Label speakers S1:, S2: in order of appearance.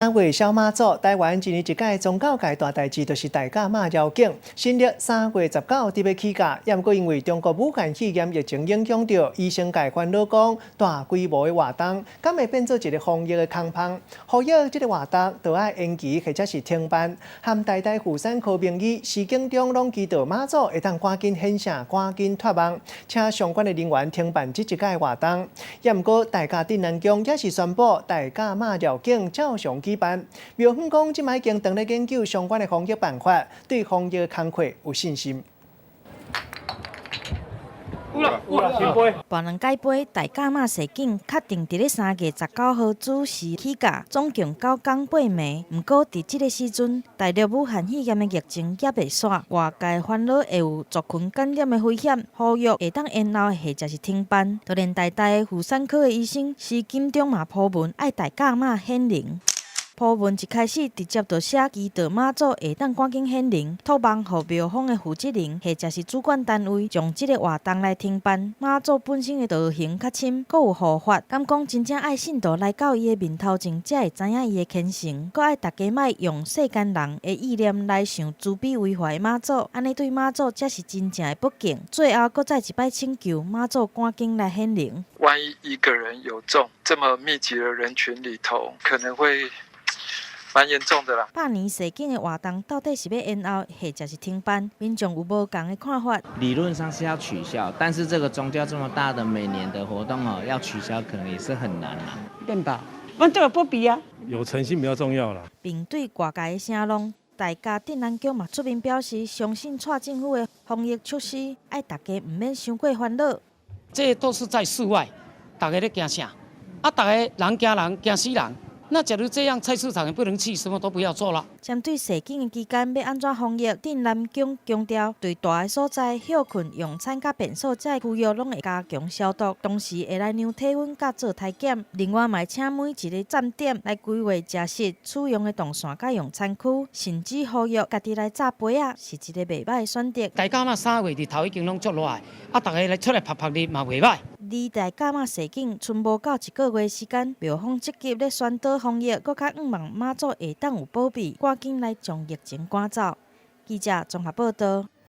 S1: 三月痟媽祖，台灣一年一屆宗教界大代誌就是大甲媽繞境，新曆3月19佇欲起駕，也毋過因為中國武漢肺炎疫情影響著，醫生界煩惱講大規模的活動，敢會變做一個防疫的空縫？呼籲這個活動著愛延期或者是停辦。含台大婦產科名醫施景中攏祈禱媽祖會當趕緊顯聖，趕緊脫網，請相關的人員停辦這一屆活動。也毋過大甲鎮瀾宮也是宣布大甲媽繞境照常舉辦，廟方講這擺已經當咧研究相關的防疫辦法，對防疫的工課有信心。
S2: 有啦有啦，聖杯。
S3: 跋兩改杯，大甲媽誓景確定佇咧3月19號準時起駕，總共9工8暝。毋過佇這个時陣，大陸武漢肺炎的疫情猶未煞，外界煩惱會有族群感染的危險，呼籲會當延後或者是停辦。就連台大婦產科的醫生施金中嘛鋪文愛大甲媽顯靈。鋪文一開始直接就寫祈禱媽祖會當趕緊顯靈，託夢予廟方的負責人或者是主管單位，將這個活動來停辦。媽祖本身的道行較深，閣有護法，敢講真正愛信徒來到伊的面頭前，才會知影伊的虔誠。閣愛大家莫用世間人的意念來想慈悲為懷的媽祖，按呢對媽祖才是真正的不敬。最後閣再一擺請求媽祖趕緊來顯靈。
S4: 萬一一個人有中，這麼密集的人群裡頭，可能會蠻嚴重的啦。
S3: 百年誓景的活動到底是欲延後，或者是停辦？民眾有無仝的看法。
S5: 理論上是要取消，但是這個宗教這麼大的每年的活動哦，要取消可能也是很難啦。
S6: 變吧，反正保庇啊。
S7: 有誠信比較重要啦。
S3: 面對外界的聲浪，大甲鎮瀾宮嘛出面表示，相信蔡政府的防疫措施，愛大家毋免傷過煩惱。
S8: 這都是在室外，大家咧驚啥？啊，逐家人驚人，驚死人。那假如這樣，菜市場也不能去，什麼都不要做了。
S3: 針對誓景的期間欲按怎防疫，鎮瀾宮強調，對大的所在、歇睏、用餐佮便所這區域攏會加強消毒，同時會來量體溫佮做篩檢。另外，嘛會請每一个站點來規劃食食使用的動線佮用餐區，甚至呼籲家己來紮杯仔，是一个袂䆀的選擇。
S8: 大甲媽3月日頭已經攏足熱的，啊，逐家來出來曝曝日嘛袂䆀。
S3: 離大甲媽誓景賰無夠一個月時間，廟方積極咧宣導防疫，閣較向望媽祖會當有保庇，趕緊來將疫情趕走。記者綜合報道。